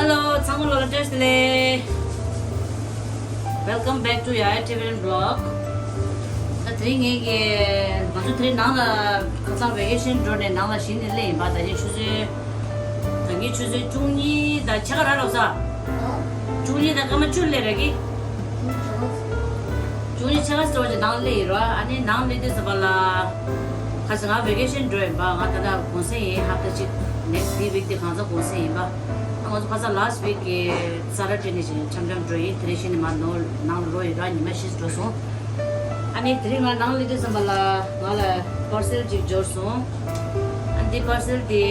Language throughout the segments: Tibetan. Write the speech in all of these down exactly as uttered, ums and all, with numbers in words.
Hello, ཚང་མ་ལོ་ལ་བཀྲ་ཤིས་བདེ་ལེགས། Welcome back to Yaya Tibetan Vlog. ད་དེ་རིང་ངེད་ཀྱི་ང་ཚོ་དེ་རིང་ནང་ལ་ཁ་སང་ཝེ་ཀེ་ཤན་འགྲོ་ནས་ནང་ལ་གཞི་ནས་སླེབས་ཡིན་པ། ད་ནི་ཆུ་ཚོད་ད་ངས་ཆུ་ཚོད་བཅུ་གཉིས་དང་ཕྱེད་ཀ་རག་ལབ་ས། བཅུ་གཉིས་དང་སྐར་མ་བཅུ་སླེབས་རེད་ཀི། བཅུ་གཉིས་ཕྱེད་ཀ་ཙམ་ཅིག་ནང་སླེབས་ཡིན་རོ། ཨ་ནི་ནང་སླེབས་དུས་ཙམ་པ་ལ། ཁ་སང་ང་ཝེ་ཀེ་ཤན་འགྲོ་ཡིན་པ། ང་ད་ལྟ་གུང་སེང་ཡིན། ཧབ་ཏ་གཅིག next week དེ་གང་ཚ་གུང་སེང་ཡིན་པ། ང་ཚོ་ཁ་སང་last week གི་ས་ར་ཏྲེ་ནས་ཅིག་འཆམ་འཆམ་འགྲོ་ཡིན། དེ་རིང་གཞི་ནས་མར་ནང་ལ་ལོག་ཡིན་ར། ཉི་མ་བཞི་འགྲོ་སོང་། ཨ་ནི་དེ་རིང་ང་ནང་སླེབས་དུས་ཙམ་པ་ལ་ང་ལ་པར་སེལ་ཅིག་འབྱོར་སོང་། ཨ་འདི་པར་སེལ་དེ་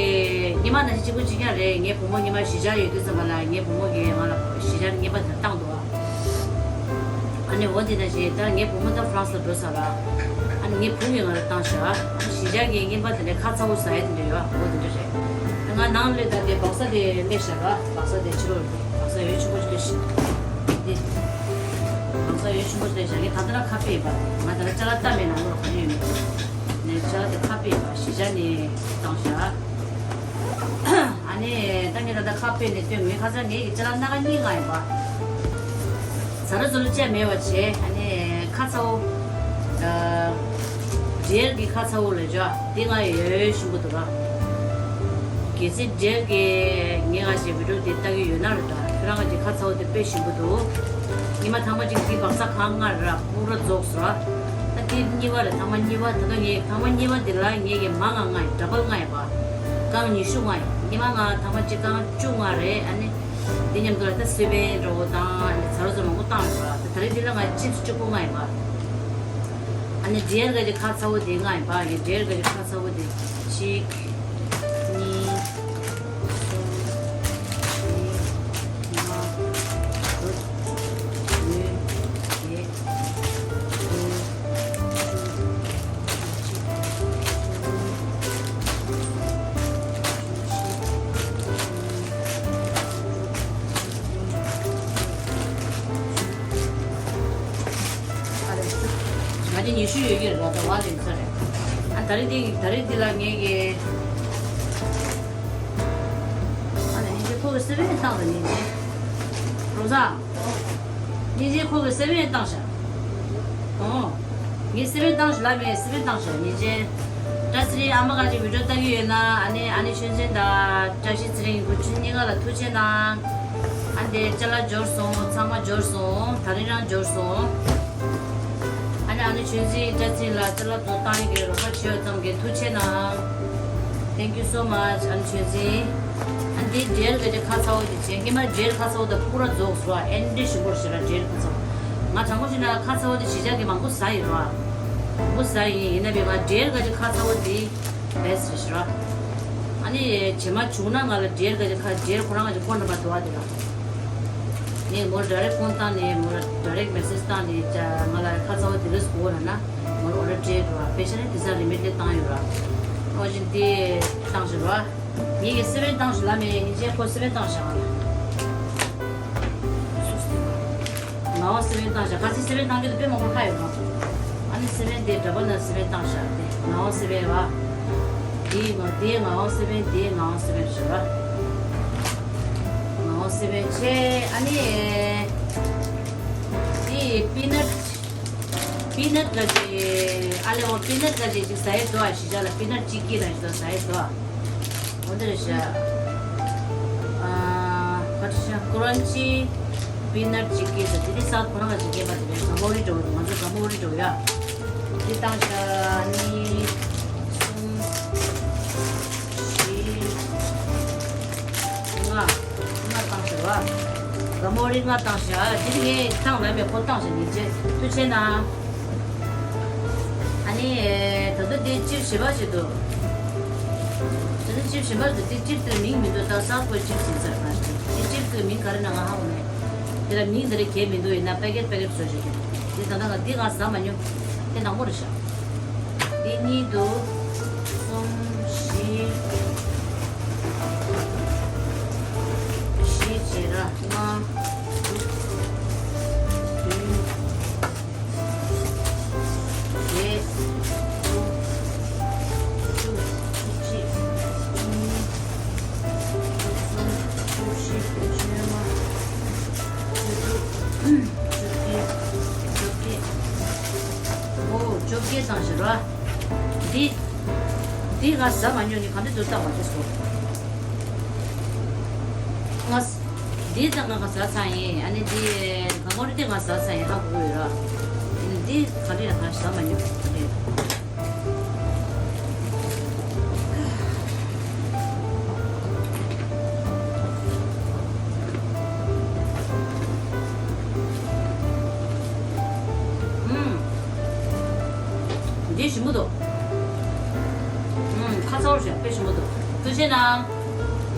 སྔོན་མ་ནང་བཞིན་གཅིག་པུ་གཅིག་རྐྱང་རེད། ངའི་བུ་མོ་སྔོན་མ་གཞིས་ཆགས་ཡོད་དུས་ཙམ་པ་ལ་ངའི་བུ་མོ་གིས་ང་ལ་གཞིས་ཆགས་རྔན་པ་དེ་བཏང་འདུག་ཨ་ནི་འོ་དེ་ནང་བཞིན་ད་ངའི་བུ་མོ་ད་ཧྥ་རན་སི་ལ་འགྲོ་ཚར་ར། ཨ་ནི་ངའི་བུ་གིས་ང་ལ་བཏང་ཤག་ཨ་ནི་གཞིས་ཆགས་ཀྱི་རྔན་པ་དེ་ལས་ཁ་ཚ་བོ་ཟ་ཡ་དེ་འདྲ་ཡོད། འོ་དེ་འདྲ་རེད། ང་ནང་སླེབས་ད་དེ་སྦག་ས་དེ་སླེབས་ཤག་ར། སྦག་ས་དེ་ཕྱི་ལོགས་སྦག་ས་འོད་ཆེན་པོ་ཞིག་སླེབས་ཤག་འདི་སྦག་ས་འོད་ཆེན་པོ་སླེབས་ཤག་ངས་ད་ལྟ་ར་ཁ་ཕྱེ་ཡིན་པ། ང་ད་ལྟ་ཅ་ལག་ལྟ་མེད། ནང་ལོགས་ག་ནས་ཡོད་མེད་ནས་ཅ་ལག་དེ་ཁ་ཕྱེ་ཡིན་པ། གཞིས་ཆགས་ནས་བཏང་ཤག་ཨ་ནི་ད་ངས་ད་ལྟ་ཁ་ཕྱེ་ནས་སྟོན། ངས་ཁ་སང་ངས་ཀྱི་ཅ་ལག་སྣ་ཁ་གཉིས་མངགས་ཡིན་པ། ཟ་ར་ཟ་ར་བཅས་མེད་པ་བྱས། ཨ་ནི་ཁ་ཚ་བོ། ཨ། འབྲས་ཀྱི་ཁ་ཚ་བོ་ལ་འཇོག་འདི་ང་ཡོད་ཞུ་གི་འདུག་ར། གལ་སྲིད་འབྲས་ཀྱི་ངས་ང་ཞིག་བི་ཌིའོ་འདི་ལྟ་གི་ཡོད་ན་རེད་ད། ཁྱོད་རང་གི་ཁ་ཚ་བོ་དེ་དཔེ་ཞིམ་པོ་འདུག་ཉི་མ་ཐ་མ་གཅིག་འདི་སྦག་ས་གང་མངགས་ར་པུ་ར་རྫོགས་སོང་ར། ད་འདི་གཉིས་པ་རེད། ཐ་མ་གཉིས་པ། ད་ལྟ་ངས་ཐ་མ་གཉིས་པ་འདི་ལ་ངས་ཀྱི་མ་ང་ང་ཡི་ཌ་བལ་ང་ཡི་པ། རྐང་ཉི་ཤུ་ལྔ་ཡིན། ཉི་མ་ལྔ་ཐ་མ་གཅིག་རྐང་བཅུ་ལྔ་རེད། ཨ་ནི་འདི་མཉམ་དུ་ལ་ད་སི་པན་འདྲ་བོ་དང་ཨ་ནི་ཚ་རོ་ཚ་མང་པོ་བཏང་ཡོད་པ། ད་ད་རེས་འདི་ལ་ང་ཅིབ་སི་གཅིག་པུ་ལྔ་ཡིན་པ། ཨ་ནི་འབྲས་ཀ་ཅིག་ཁ་ཚ་བོ་དེ་ལྔ་ཡིན་པ། ངས་འབྲས་ཀ་ཅིག་ཁ་ཚ་བོ་དེ་གཅིག་གཉིས་གསུམ་བཞི་ལྔ་དྲུག་བདུན་བརྒྱད། ང་དེ་ཉི་ཤུ་ཡོད་ཀྱི་རེད་པ། ད་བ་ལེན་ས་རེད། ཨ་ད་རེས་འདི་ད་རེས་འདི་ལ་ངས་ཀྱི་ཨ་ནི་ཉིན་རྗེ་ཁོ་གི་སེ་བན་བཏང་དང་ཉིན་རྗེ། རོ་ས། ཉིན་རྗེ་ཁོ་གི་སེ་བན་བཏང་ཤག་ཨོ། ངས་སེ་བན་བཏང་ཤག་ལབ་མེད། སེ་བན་བཏང་ཤག་ཉིན་རྗེ། བཀྲ་ཚེ་རིང་ཨ་མ་ག་ཅིག་བི་ཌིའོ་ལྟ་གི་ཡོད་ན། ཨ་ནི་ཨ་ནེ་ཆོས་འཛིན་དང་བཀྲ་ཤིས་ཚེ་རིང་བུ་ཆུང་གཉིས་ཀ་ལ་ཐུགས་རྗེ་གནང་། ཨ་འདི་ཅ་ལག་འབྱོར་སོང་། ཚང་མ་འབྱོར་སོང་། ད་རིང་རང་འབྱོར་སོང་། ཨ་ནི་ཨ་ནེ་ཆོས་འཛིན་བཀྲ་ཚེ་རིང་ལ་ཅ་ལག་ཚོ་བཏང་ཡོད་ཀྱི་རེད། རོགས་པ་བྱས་ཡོད་ཙམ་གྱི་ཐུགས་རྗེ་གནང་། Thank you so much ཨ་ནེ་ཆོས་འཛིན། ཨ་འདི་འབྲས་ག་ཅིག་ཁ་ཚ་བོ་དེ་བྱས། སྔོན་མ་འབྲས་ཁ་ཚ་བོ་དང་པུ་ར་རྫོགས་སོང་། ཨེ་འདྲ་ཞིམ་པོ་ཞེ་དྲག་འབྲས་ཁ་ཚ་བོ། ང་དྲང་པོ་བཤད་ན་ཁ་ཚ་བོ་དེ་གཞིས་ཆགས་ཀྱི་མང་པོ་ཟ་ཡིན་རོ། མང་པོ་ཟ་ཡིན། ཡིན་ན་བས་ང་འབྲས་ག་ཅིག་ཁ་ཚ་བོ་དེ་བེ་སི་ཊི་རེད་ཤག་ཨ་ནི་རྗེས་མ་བྱུང་ན་ང་ལ་འབྲས་ག་ཅིག་ཁ། འབྲས་ཁོ་རང་ག་ཅིག་ཁོ་ན་པ་འདུག་ཨ། དེ་ལ་ངས་མོར་ཌའི་རེག་ཊི་ཕོན་བཏང་ནས། མོར་ཌའི་རེག་ཊི་མེ་སེ་ཇི་བཏང་ནས། ཅ་ང་ལ་ཁ་ཚ་བོ་དེ་རིགས་དགོས་ལབ་ན་མོར་ཨོ་ཌར་སྤྲད་འགྲོ་བ། པེ་ཤ་ནི་དེ་ཚ་ལི་མིཊ་ལས་བཏང་ཡོད་ར། ཨོ་ཅིག་དེ་བཏང་ཞིག་ར། ངས་ཀྱི་སེ་བན་བཏང་ཞིག་ལབ་མེད། ཉིན་རྗེ་ཁོ་སེ་བན་བཏང་ཞག་ང་ལ། ང་འོ་སེ་བན་བཏང་ཞག་ཁ་སི་སེ་བན་བཏང་རྒྱུ་དེ་དཔེ་མང་པོ་ཁ་ཡོད་ར། ཨ་ནི་སེ་བན་དེ་འདྲ་པོ་ན་སེ་བན་བཏང་ཞག་དེ་ང་འོ་སེ་བན་བ། དེ་ང་དེ་ང་འོ་སེ་བན། དེ་ང་འོ་སེ་བན་ཞིག་ར། ང་འོ་སེ་བན་ཆེ། ཨ་ནི། དེ་པི་ནཊ། པི་ནཊ་ག་ཅིག་ཨ་ལེ་འོ། པི་ནཊ་ག་ཅིག་ཅིག་ཟ་ཡས་འདུག་ཨ། གཞིས་ཆགས་ལ་པི་ནཊ་ཅི་ཀི་ལབ་ཞིག་ཟ་ཡས་འདུག་ཨ། འོ་དེ་རེད་ཤག་ཨ། ག་ཅིག་ཤག་ཀོ་རན་ཅི་པི་ནཊ་ཅི་ཀི་ཟེར། དེ་དེ་ས་ཁོ་རང་ག་ཅིག་སྐྱེས་པ་དེ་རེད། ག་མོ་རི་འགྲོ་གི་འདུག་ང་ཚོ་ག་མོ་རི་འགྲོ་ཡ། དེ་བཏང་ཤག་གཉིས། གསུམ། བཞི། ལྔ། ལྔ་བཏང་ཟེར་བ། ག་མོ་རི་ལྔ་བཏང་ཤག་དེ་ངས་བཏང་ལབ་མེད། ཁོ་བཏང་ཟེར། ཉིན་རྗེ་ཐུགས་རྗེ་གནང་། ཨ་ནི་ད་དུང་དེ་ཅིབ་བྱེད་པ་ཞིག་འདུག་དེ་ནི་ ཅིབ་གཞན་པ་དེ་ཅིབ་དེར་མིང་མི་འདུག་ད་གསར་བའི་ཅིབ་ཡིན་ས་རེད་པ། དེ་ཅིབ་དེར་མིང་ག་རེ་ན་ང་ཧ་གོ་མེད། དེ་ལ་མིང་དེ་རེ་གས་མི་འདུག་ཡིན་ན་པེ་ཀེད་པེ་ཀེད་བཟོས་བཞག་གི་འདུག་དེ་ད་ལྟ་ང་འདི་ང་ཟ་མ་མྱོང་། དེ་དང་པོ་རེད་ཤག་འདི་གཉིས་འདུག་གསུམ། བཞི། བཞི་བྱས་ར། ལྔ། དྲུག་བདུན། བརྒྱད། དགུ། བཅུ། བཅུ་གཅིག་བཅུ་གཉིས། བཅུ་གསུམ། བཅུ་བཞི། བཅུ་ལྔ། བཅུ་དྲུག་བཅུ་བདུན། བཅོ་བརྒྱད། ཨོ། བཅོ་བརྒྱད་བཏང་ཤག་ར། འདི། འདི་ང་ཟ་མ་མྱོང་ནི་ག་འདྲ་འདུག་བལྟ་བ་ཅིག་སོ། ང་། འདི་ད་ང་ག་ཟ་ཚར་ཡིན། ཨ་ནི་འདི་གང་གོ་རེ་འདི་ང་ཟ་ཚར་ཡིན་ཧ་གོ་གི་ཡོད་ར། འདི་ག་རེ་ཡང་ང་ཟ་མ་མྱོང་། ག་རེ། ཨུམ། འདི་ཞིམ་པོ་འདུག་ཨུམ། ཁ་ཚ་བོ་ཞིག་དཔེ་ཞིམ་པོ་འདུག་ཐུགས་རྗེ་གནང་།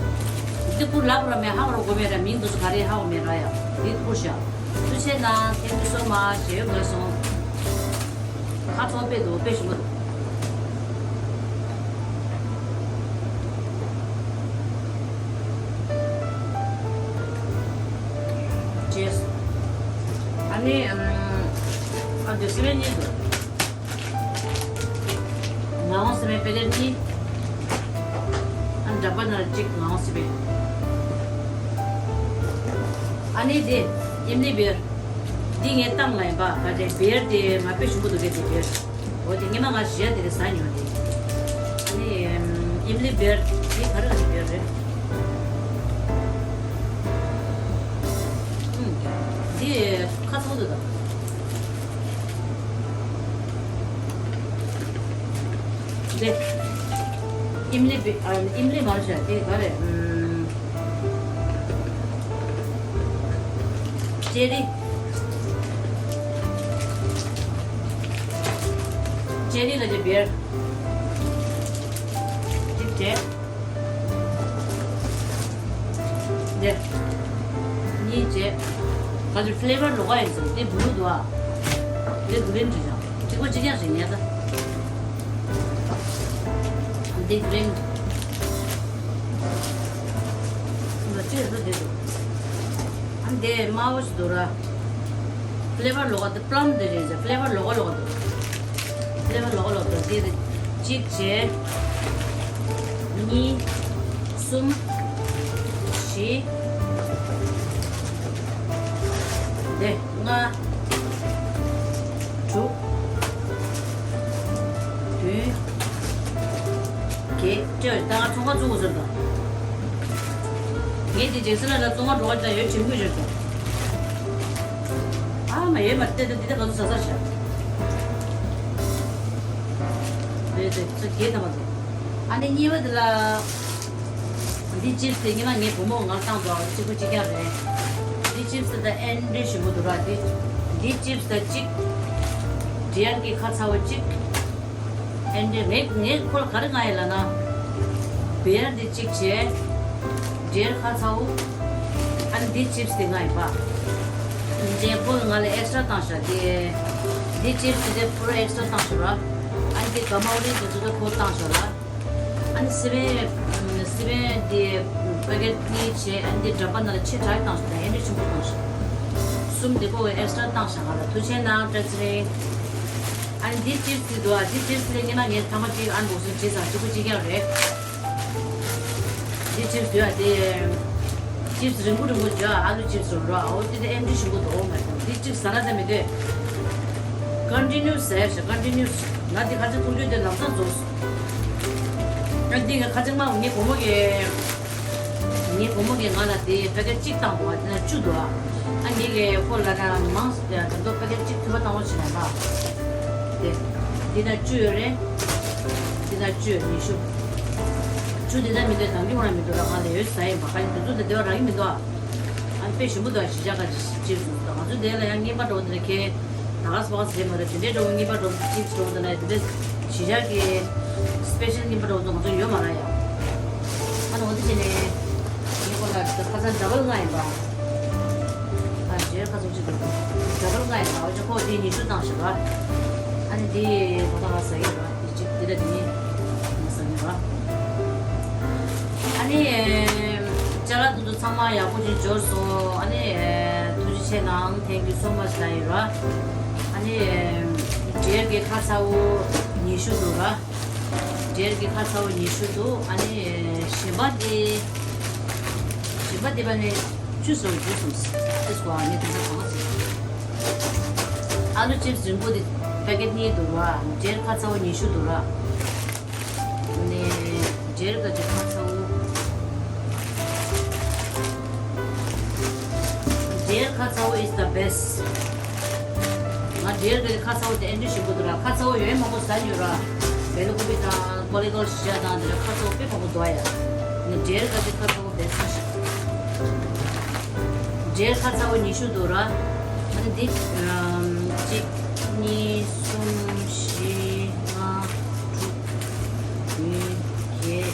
འདི་ཁུར་ལབ་ར་མེད། ཧ་གོ་ར་གོ་མེད་ར། མིང་འདི་ཚོ་ག་རེ་ཧ་གོ་མེད་ར་ཡ། འདི་ཁུར་ཤག་ཐུགས་རྗེ་གནང་། Thank you so much། ཞེ་ཡོད་དགའ་སོང་། ཁ་ཚ་བོ་དཔེ་འདུག་དཔེ་ཞིམ་པོ་འདུག Cheers། ཨ་ནི་ཨམ། ཨ་འདི་སི་པན་གཉིས་འདུག་ངག་དབང་སི་པན་པེ་ཀེད་གཉིས། ཨ་འདྲ་པ་ན་གཅིག་ངག་དབང་སི་པན། ཨ་ནི་དེ་ཨིམ་ལི་བེར། འདི་ངས་བཏང་ལ་ཡིན་པ། ག་རེ་བེར་དེ་མ་དཔེ་ཞིམ་པོ་འདུག་གས། དེ་བེར། འོ་དེ་ངས་མ་ང་གཞས་དེ་རེ་ཟ་མྱོང་དེ། ཨ་ནི་ཨིམ་ལི་བེར་དེ་ག་རེ་ག་རེ་བེར་རེད། ཨུམ། འདི་ཁ་ཚ་པོ་འདུག་ད། དེ། ཨིམ་ལི་བི་ཨ་ཨིམ་ལི་མ་རེད་ཤག་དེ་ག་རེ། ཨུམ། ཅེ་རི། ཅེ་རི་ལ་ཅེ་བེར། གཅིག་བྱས། འདི། གཉིས་བྱས། ག་ཚོད་ཕི་ལེ་བར་ལོགས་ཀ་ཡིན་ཟེར། འདི་བུ་ལུ་འདུག་ཨ། འདི་གི་རིན་འདྲི་ཅང་གཅིག་པོ་གཅིག་རྐྱང་ཞིག་ཉལ་ད། འདི་གི་རིན། འདི་ཅི་རེད་འདི་འདུག་ཨ་འདི་དམར་པོ་ཞིག་འདུག་ར། ཕི་ལེ་བར་ལོགས་ཀ་འདི་པི་ལམ་འདི་རེད་ཟེར། ཕི་ལེ་བར་ལོགས་ཀ་ལོགས་ཀ་འདུག་ཕི་ལེ་བར་ལོགས་ཀ་ལོགས་ཀ་འདུག་འདི་རེད། གཅིག་བྱས། གཉིས། གསུམ། བཞི། འདི་ལྔ། དྲུག་བདུན། བརྒྱད། ཅོ་ད་ང་ཚོང་ཁང་བཙུགས་དགོས་ཟེར་དང་། ངས་འདི་ཇེག་སི་ལ་ལ་བཙོང་བ་འགྲོ་བ་ཅང་ཡོད་དྲན་གི་ཡོད་དང་། ཨ་མ་ཡོད་མ་རེད་དེ། འདི་ད་ག་ཚོད་ཟ་ས་ཤག་རེད་དེ་ཚོ་གས་ད་མ་ཚོ། ཨ་ནི་གཉིས་པ་འདི་ལ། འདི་ཅིབ་སི་དེ་གཉིས་ལ་ངའི་བུ་མོ་ང་བཏང་འདུག་གཅིག་པུ་གཅིག་རྐྱང་རེད། འདི་ཅིབ་སི་དེ་ད་ཨེ་འདྲ་ཞིམ་པོ་འདུག་ར། འདི་འདི་ཅིབ་སི་དེ་གཅིག་ཌི་ཨར་གི་ཁ་ཚ་བོ་གཅིག་ཨེ་འདྲ་ངས་ངས་ཁོ་ལ་ག་རེ་མངགས་ཡིན་ལབ་ན། བེར་འདི་གཅིག་བྱས། ཌི་ཨར་ཁ་ཚ་བོ། ཨ་ནི་འདི་ཅིབ་སི་དེ་མངགས་ཡིན་པ། འདི་ཁོ་ང་ལ་ཨེག་སི་ཊྲ་བཏང་ཤག་དེ། འདི་ཅིབ་སི་དེ་ཁོ་རང་ཨེག་སི་ཊྲ་བཏང་ཤག་ར། ཨ་ནི་འདི་ག་མ་འོ་རིགས་དེ་ཚོ་དེ་ཁོ་བཏང་ཤག་ར། ཨ་ནི་སི་པན། སི་པན་དེ་པེ་ཀེད་གཉིས་བྱས། ཨ་ནི་དེ་འདྲ་པ་ན་ལ་ཆེ་དྲགས་བཏང་ཤག་དང་ཨེ་འདྲ་ཆེན་པོ་བཏང་ཤག་གསུམ་དེ་ཁོ་གི་ཨེག་སི་ཊྲ་བཏང་ཤག་ང་ལ་ཐུགས་རྗེ་གནང་། བཀྲ་ཤིས་རེད། ཨ་ནི་འདི་ཅིབ་སི་དེ་འདུག་ཨ། འདི་ཅིབ་སི་དེ་སྔོན་མ་ངས་ཐེངས་མ་གཅིག་ཨན་བོག་སིང་བྱས་ཙང་གཅིག་པུ་གཅིག་རྐྱང་རེད། འདི་ཅིབ་སི་དེ་འདུག་ཨ། དེ་ཅིབ་སི་རིང་པོ་རིང་པོ་འདུག་ཨ། ཨ་ལུ་ཅིབ་སི་རོ་རོ་ཨ། འོ་དེ་དེ་ཨེ་འདྲ་ཞིམ་པོ་འདུག་ཨོ་མའི་གོཌ། འདི་གཅིག་ཟ་ན་ཟ་མི་འདོད། ཀོན་ཊི་ནིའུ་སི་ཟ་ཡ་ཞིག་ཀོན་ཊི་ནིའུ་སི། ང་འདི་ཁ་ཚིག་ཁུག་ཀྱོག་དེ་ལམ་སང་རྫོགས་སོང་། ཨ་འདི་ངས་ཁ་ཚིག་མ་ངའི་བུ་མོ་གིས། ངའི་བུ་མོ་གིས་ང་ལ་དེ་པེ་ཀེད་གཅིག་བཏང་འདུག་ཨ། དེ་ན་བཅུ་འདུག་ཨ། ཨ་ངས་ཀྱིས་ཁོ་ལ་ན་མང་ཙམ་ད་དུང་པེ་ཀེད་གཅིག་ཐུབ་པ་བཏང་རོགས་བྱེད་ན་ལ། དེ་འདི་ན་བཅུ་ཡོད་རེད། འདི་ན་བཅུ་ཡོད། ཉི་ཤུ། བཅུ་འདི་ན་མི་འདུག་དང་གི་ཧོ་ན་མི་འདུག་ར། ང་ལ་ཡོད་ཟ་ཡིན་པ། ཁ་ཡིན་དེ་ཚོ་དེ་འདི་བ་རག་གི་མི་འདུག་ཨ། ཨ་དཔེ་ཞིམ་པོ་འདུག་ཨ། གཞིས་ཆགས་ཀ་ཅིབ་སི་འདུག་ང་ཚོ་དེ་ལ་ཡང་རྔན་པ་འགྲོ་འདི་ན་ཁེལ། ད་ག་སྤག་ཟེར་མ་རེད། དེ་འདྲའི་འགྲོ་རྔན་པ་འགྲོ་ཅིབ་སི་འགྲོ་འདི་ན་དེ་འདྲ་གཞིས་ཆགས་ཀྱི་སི་པེ་ཤལ་རྔན་པ་འགྲོ་ཚོ་ང་ཚོ་ཡོད་མ་རེད་ཡ། ཌབ་བལ་ལྔ་ཡིན་པ། ཨ་འབྲས་ཁ་ཚོ་གཅིག་འདུག་ཌབ་བལ་ལྔ་ཡིན་པ། འོ་ཅག་ཁོ་དེ་ཉི་ཤུ་བཏང་ཞིག་ར། ཨ་ནི་དེ་ཁོ་ད་ང་ཟ་ཡིན་ར། དེ་གཅིག་དེ་ད་དེ་ནི་ང་ཟ་ཡིན་ར། ཨ་ནི་ཅ་ལག་དེ་ཚོ་ཚང་མ་ཡག་པོ་ཅིག་འབྱོར་སོང་། ཨ་ནི་ཐུགས་རྗེ་ཆེ་གནང་། Thank you so much ལ་ཡིན་ར། ཨ་ནི་འབྲས་ཀྱི་ཁ་ཚ་བོ་ཉི་ཤུ་འདུག་ར། འབྲས་ཀྱི་ཁ་ཚ་བོ་ཉི་ཤུ་འདུག་ཨ་ནི་གཞན་པ་དེ། གཞན་པ་དེ་པ་ནི་བཅུ་སོང་བཅུ་སོང་། ཨེ་སྐོ་ཨ་ནི་དེ་ཚོ་གང་ཟེར། ཨ་ལུ་ཅིབ་སི་རིང་པོ་དེ་པེ་ཀེ་ཊི་གཉིས་འདུག་ར། འབྲས་ཁ་ཚ་བོ་ཉི་ཤུ་འདུག་ར། ནས་འབྲས་ཀ་ཅིག་ཁ་ཚ་བོ། འབྲས་ཁ་ཚ་བོ་is the best། ང་འབྲས་ཀ་ཅིག་ཁ་ཚ་བོ་དེ་ཨེ་འདྲ་ཞིག་དགོས་འདུག་ར། ཁ་ཚ་བོ་ཡོད་མང་པོ་ཟ་མྱོང་ར། བེ་ལ་ཀོ་པི་དང་ཀོ་ལི་ཀོལ་ཤི་ཇ་དང་དེ་འདྲ་ཁ་ཚ་བོ་དཔེ་མང་པོ་འདུག་ཡ། ནས་འབྲས་ཀ་ཅིག་ཁ་ཚ་བོ་བེ་སི་ཤིག་འབྲས་ཁ་ཚ་བོ་ཉི་ཤུ་འདུག་ར། ཨ་ནི་འདི་གཅིག་གཉིས་གསུམ་བཞི་ལྔ་དྲུག་བདུན་བརྒྱད་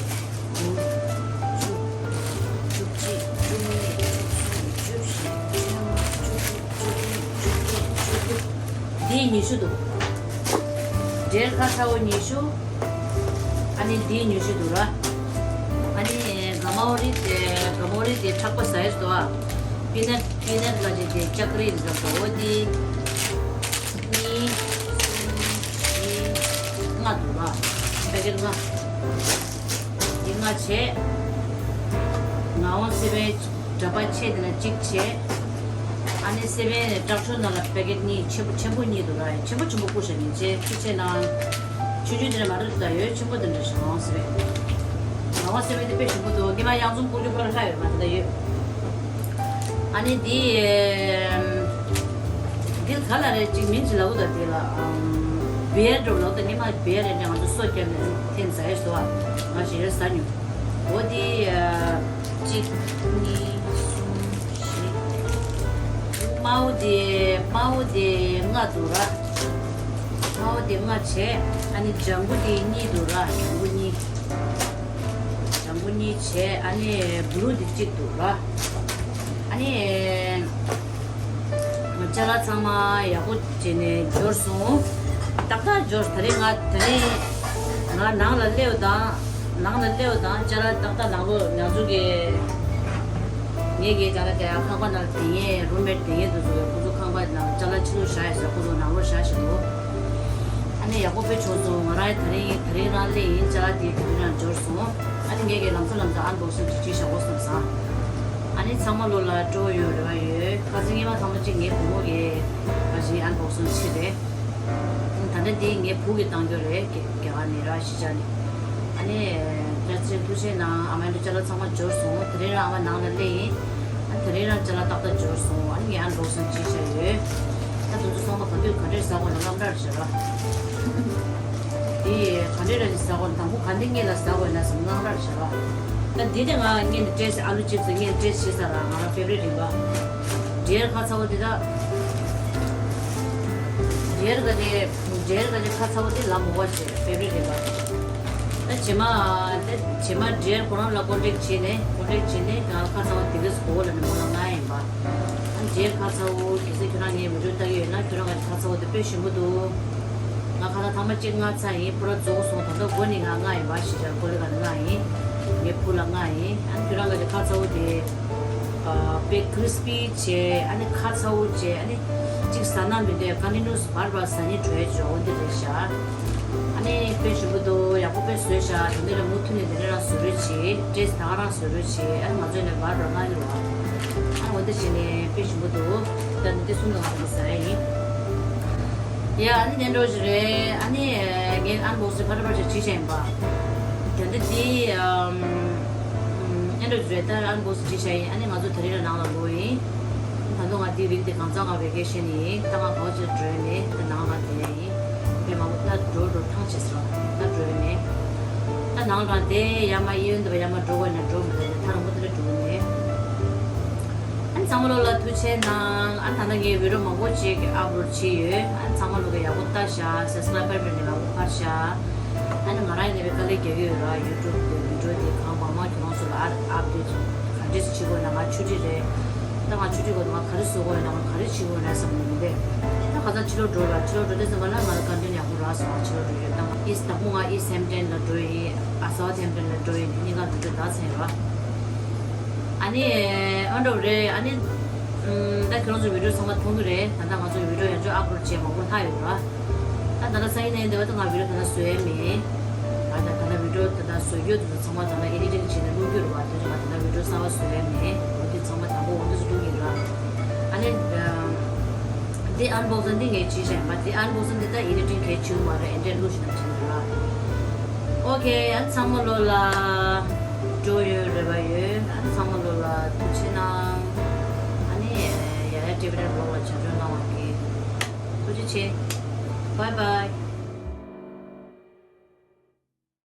དགུ་བཅུ་བཅུ་གཅིག་བཅུ་གཉིས་བཅུ་གསུམ་བཅུ་བཞི་བཅུ་ལྔ་བཅུ་དྲུག་བཅུ་བདུན་བཅུ་བཅུ་དགུ། འདི་ཉི་ཤུ་འདུག་འབྲས་ཁ་ཚ་བོ་ཉི་ཤུ། ཨ་ནི་འདི་ཉི་ཤུ་འདུག་ར། ཨ་ནི་ག་མའོ་རི་དེ་ག་མའོ་རི་དེ་མཁྲེགས་པ་ཟ་ཡས་འདུག་ཨ། པི་ནཊ་པི་ནཊ་ལ་ཅིག་དེ་ལྕགས་རིལ་ཟ་གོ་འོ་དེ། གཉིས་གསུམ་བཞི་ལྔ་འདུག་ར། པེ་ཀེཊ་ལྔ། འདི་ལྔ་བྱས། ངག་དབང་སི་པན་འདྲ་པར་ཆེ་དེ་ན་གཅིག་བྱས། ཨ་ནི་སི་པན་ནས་ཊྲག་ཤོས་ནང་ལ་པེ་ཀེཊ་གཉིས་ཆེན་པོ་ཆེན་པོ་གཉིས་འདུག་ར། ཆེན་པོ་ཆེན་པོ་བསྐུར་བཞག་ནས་བྱས་ཆུ་ཆེ་ནང་། ཆུང་ཆུང་དེ་འདྲ་མ་རེད་ད། ཡོད་ཆེན་པོ་དེ་འདྲ་ཞིག་ངག་དབང་སི་པན། ངག་དབང་སི་པན་དེ་དཔེ་ཞིམ་པོ་འདུག་སྔོན་མ་གཡང་འཛོམས་སྐུ་རྒྱུ་པར་ལྷག་ཡོད་མ་རེད་ད་ཡོད། ཨ་ནི་འདི། འདི་ག་ལ་རེད་ཅིག་མིང་ཅིག་ལབ་དགོས་ད་དེ་ལ། བེར་འགྲོ་ལབ་ད་སྔོན་མ་བེར་རེད་འདྲ་ང་ཚོ་སོ་བརྒྱབ་ནས་འཐེན་ཟ་ཡས་སོ་ཨ། ང་ཞེ་རེ་ཟ་མྱོང་། འོ་དེ། གཅིག་གཉིས་གསུམ་བཞི། དམར་པོ་དེ་དམར་པོ་དེ་ལྔ་འདུག་ར། དམར་པོ་དེ་ལྔ་བྱས། ཨ་ནི་ལྗང་གུ་དེ་གཉིས་འདུག་ར། ལྗང་གུ་གཉིས། ལྗང་གུ་གཉིས་བྱས། ཨ་ནི་བུ་ལུ་དེ་གཅིག་འདུག་ར། ཨ་ནི། ཅ་ལག་ཚང་མ་ཡག་པོ་བྱས་ནས་འབྱོར་སོང་། ཏག་ཏག་འབྱོར། དེ་རིང་ང་དེ་རིང་ང་ནང་ལ་སླེབས་དང་། ནང་ལ་སླེབས་དང་ཅ་ལག་ཏག་ཏག་ནང་ལོགས་ང་ཚོ་གི་ངེད་ཀྱི་ཅ་ལག་དེ་ཁང་པ་ནང་ལ་དེ་ངའི་རུམ་མེཊ་དེ་ངའི་དུ་ཚོ་ཁོ་ཚོ་ཁང་པ་ནང་ཅ་ལག་ཕྱི་ལོགས་བཞག་ཡ་ཟེར་ཁོ་ཚོ་ནང་ལོགས་བཞག་བཞག་འདུག་ཨ་ནི་ཡག་པོ་དཔེ་བྱུང་སོང་། ང་རང་དེ་རིང་དེ་རིང་རང་སླེབས་ཡིན། ཅ་ལག་དེ་དེ་རིང་རང་འབྱོར་སོང་། ཨ་ནི་ངེད་ཀྱི་ལམ་སང་ལམ་སང་ཨན་བོག་སིང་ཅིག་བྱས་བཞག་གོ་བསམ་སོང་། ཨ་ནི་ཚང་མ་ལོ་ལ་སྤྲོ་ཡོང་རེ་བ་ཡོད། ཁ་སང་ཉི་མ་ཚང་མ་གཅིག་ངའི་བུ་མོ་གིས་ཁ་ཞིག་ཨན་བོག་སིང་བྱས་རེད། ད་ལྟ་འདི་ངའི་བུ་གིས་བཏང་རྒྱུ་རེད། རྒྱ་རྒྱ་གར་ནས་ར་གཞིས་ཆགས་ནས། ཨ་ནི་བཀྲ་ཤིས་ཐུགས་རྗེ་གནང་། ཨ་མ་འདི་ཅ་ལག་ཚང་མ་འབྱོར་སོང་། དེ་རིང་རང་ཨ་མ་ནང་ལ་སླེབས་ཡིན། ཨ་དེ་རིང་རང་ཅ་ལག་ཏག་ཏག་འབྱོར་སོང་། ཨ་ནི་ངས་ཨན་བོག་སིང་བྱས་བཞག་ཡོད། ད་དུང་ཚོ་ཚང་མ་ག་དུས་ག་འདྲས་ཟ་དགོས་ན་དངངས་སྐྲག་རེད་བྱས་ར། འདི་ག་འདྲས་ར་ཞིག་ཟ་དགོས་ན། དང་པོ་ག་འདི་སྔོན་ལ་ཟ་དགོས་ན་བསམ་དངངས་སྐྲག་རེད་བྱས་ར། ད་འདི་དེ་ང་སྔོན་ནས་ཊེ་སི་ཊི། ཨ་ལུ་ཅིབ་སི་སྔོན་ནས་ཊེ་སི་ཊི་བྱས་ཚར་ར། ང་རང་ཕེ་ཝ་རིཊ་ཡིན་པ། འབྲས་ཁ་ཚ་བོ་འདི་ད། འབྲས་ག་དེ། འབྲས་ག་དེ་ཁ་ཚ་བོ་འདི་ལ་མོ་བ་བྱས་ཕེ་ཝ་རིཊ་ཡིན་པ། ད་རྗེས་མ། ད་རྗེས་མ་འབྲས་ཁོ་རང་ལ་ཀོན་ཊེག་བྱས་ནས། ཀོན་ཊེག་བྱས་ནས་ང་ཁ་ཚ་བོ་དེ་གས་གོ་ལ་ནི་མོ་ལ་ང་ཡིན་པ། ཨ་འབྲས་ཁ་ཚ་བོ་གལ་སྲིད་ཁྱོད་རང་ངའི་མི་འགྲོ་ལྟ་གི་ཡོད་ན། ཁྱོད་རང་ག་ཁ་ཚ་བོ་དེ་དཔེ་ཞིམ་པོ་འདུག་ང་ཁ་ཚ་ཐ་མ་གཅིག་ང་ཚ་ཡིན། ཕུ་ར་རྫོགས་སོང་། ད་ལྟ་མགོ་ནི་ང་ང་ཡིན་པ། ཞི་ཅར་ཀོ་ལི་ག་ནི་ང་ཡིན། ངའི་བུ་ལ་ང་ཡིན། ཨ་ཁྱོད་རང་ག་ཁ་ཚ་བོ་དེ། དཔེ་ཀྲིས་པི་བྱས། ཨ་ནི་ཁ་ཚ་བོ་བྱས། ཨ་ནི་གཅིག་ཟ་ན་མི་འདོད། ཀོན་ཊི་ནུ་ཨས་བར་བར་ཟ་ནི་བྲོས་བྱས་འོ་འདི་རེད་ཤག་ཨ་ནི་དཔེ་ཞིམ་པོ་འདུག་ཡག་པོ་དཔེ་བཟོས་ཤག་དེ་འདི་ལ་མུ་མཐུད་ནས་དེ་འདྲ་རང་བཟོ་རོགས་བྱེད། ཊེ་སི་ཊི་ད་ག་རང་བཟོ་རོགས་བྱེད། ཨ་ནི་ང་ཚོ་ནས་བར་བར་མངགས་ཡོད་རེད་བ། ཨ་ནི་འོ་འདི་བྱས་ནས་དཔེ་ཞིམ་པོ་འདུག་ད་ནི་དེ་གསུམ་དང་ང་ཚོ་ཟ་ཡ་ཡིན། ཡ་ཨ་ནི་ནན་འགྲོ་ཞིག་རེད། ཨ་ནི་ངས་ཨན་བོག་སིང་ཕར་ཕར་ཞིག་བྱས་བཞག་ཡིན་པ། དེ་འདི་འདི་ཨན་བོག་སིང་བྱས་བཞག་ཡིན། ཨ་ནི་ང་ཚོ་དེ་རིང་ལ་ནང་ལ་འགྲོ་ཡིན། ད་དུང་ང་འདི་རིགས་འདི་གང་ཚང་ང་བེ་ཀེ་ཤན་ཡིན། ད་ང་གང་ཅིར་འགྲོ་ཡིན་མེད། ད་ནང་ལ་བསྡད་ཡིན། དཔེ་མང་པོ་ད་འགྲོ་འགྲོ་ཐང་ཆད་སོང་། ད་འགྲོ་ཡིན་མེད། ད་ནང་ལ་བསྡད་ཡ་མ་ཡིན་འདི་བ་ཡ་མ་འགྲོ་དགོས་ན་འགྲོ་མི་འདུག་ད་རང་པོ་དེ་འདྲ་འགྲོ་གི་མེད། ཨ་ནི་ཚང་མ་ལོ་ལ་ཐུགས་རྗེ་གནང་། ཨ་ནི་ད་ལྟ་ངས་བི་ཌི་ཡོ་མང་པོ་ཅིག་ཨབ་ལོཌ་བྱས་ཡོད། ཨ་ནི་ཚང་མ་ལོ་གི་ཡག་པོ་ལྟ་ཤག་སབ་སི་ཀ་རའིབ་བར་ནས་ཡག་པོ་ཕར་ཤག་ཨ་ནི་ང་རང་ཡིན་ནའི་དཀའ་ལས་རྒྱག་གི་ཡོད་ར། ཡུ་ཊུབ་གི་བི་ཌི་ཡོ་དེ་གང་མང་མང་ཁྱོད་རང་ཚོ་ལ་ཨ་ཨབ་ཌེཊ་ག་འདྲས་བྱེད་དགོས་ན་ང་ ཆུ་ཊི་རེད། ད་ང་ཆུ་ཊི་གོ་ང་ག་རེ་བཟོ་དགོས་ཡོད་ན་ང་ག་རེ་བྱེད་དགོས་ཡོད་ན་བསམ་ནས་མི་འདུག་ད་ཁ་སང་ཕྱི་ལོགས་འགྲོ་ལ་ཕྱི་ལོགས་འགྲོ་དུས་ཙམ་པ་ལ་ང་ལ་ཀོན་ཊེན་ཡག་པོ་རག་སོང་། ང་ཕྱི་ལོགས་འགྲོ་ཡོད་ད་ང་ཨིས་དང་པོ་ང་ཨིས་ཧེམ་ཊན་ལ་འགྲོ་ཡིན། ཨ་སའོ་ཐེམ་ཊན་ལ་འགྲོ་ཡིན། དེ་གཉིས་ཀ་ལ་འགྲོ་ད་ཚན་ར། ཨ་ནི་ཨ་འདྲ་བོ་རེད། ཨ་ནི་ད་ཁྱེད་རང་ཚོ་བི་ཌི་ཡོ་ཚང་མ་མཐོང་གི་རེད། ད་ལྟ་ང་ཚོ་བི་ཌི་ཡོ་ཡང་བསྐྱར་ཨབ་ལོཌ་བྱས་མང་པོ་ལྷག་ཡོད་ར། ད་ད་ལྟ་སང་ཉིན་ནས་འདི་བ་ད་ང་བི་ཌི་ཡོ་ད་ལྟ་བཟོ་ཡས་མེད། ད་ད་ད་ལྟ་བི་ཌི་ཡོ་ད་ལྟ་བཟོ་རྒྱུ་དེ་ཚོ་ཚང་མ་ད་ལྟ་ཨེ་ཌི་ཊིང་བྱས་ནས་བླུག་རྒྱུ་རེད་བ། དེ་ཚོ་ང་ད་ལྟ་བི་ཌི་ཡོ་གསར་པ་བཟོ་ཡས་མེད། འོ་དེ་ཚང་མ་དང་པོ་འོ་འདི་ཚོ་བླུག་གི་ར། ཨ་ནི་འདི་ཨན་བོག་སིང་འདི་ངས་བྱས་བཞག་ཡིན་པ། འདི་ཨན་བོག་སིང་འདི་ད་ཨེ་ཌི་ཊིང་གལ་ཆེ་བ་རེད། ཨེ་འདྲས་བླུག་བཞག་ན་བྱེད་གི་ར། ཨོ་ཁེ། ཨ་ཚང་མ་ལོ་ལ་འགྲོ་ཡོད་རེ་བ་ཡོད། ཨ་ཚང་མ་ལོ་ལ་ཐུགས་རྗེ་གནང་། ཨ་ནི་ཡ་ཡ་ཊི་བི་ནས་བློག་ལ་བྱ་སྤྱོད་གནང་བ་གི་ཐུགས་རྗེ་ཆེ། Bye bye.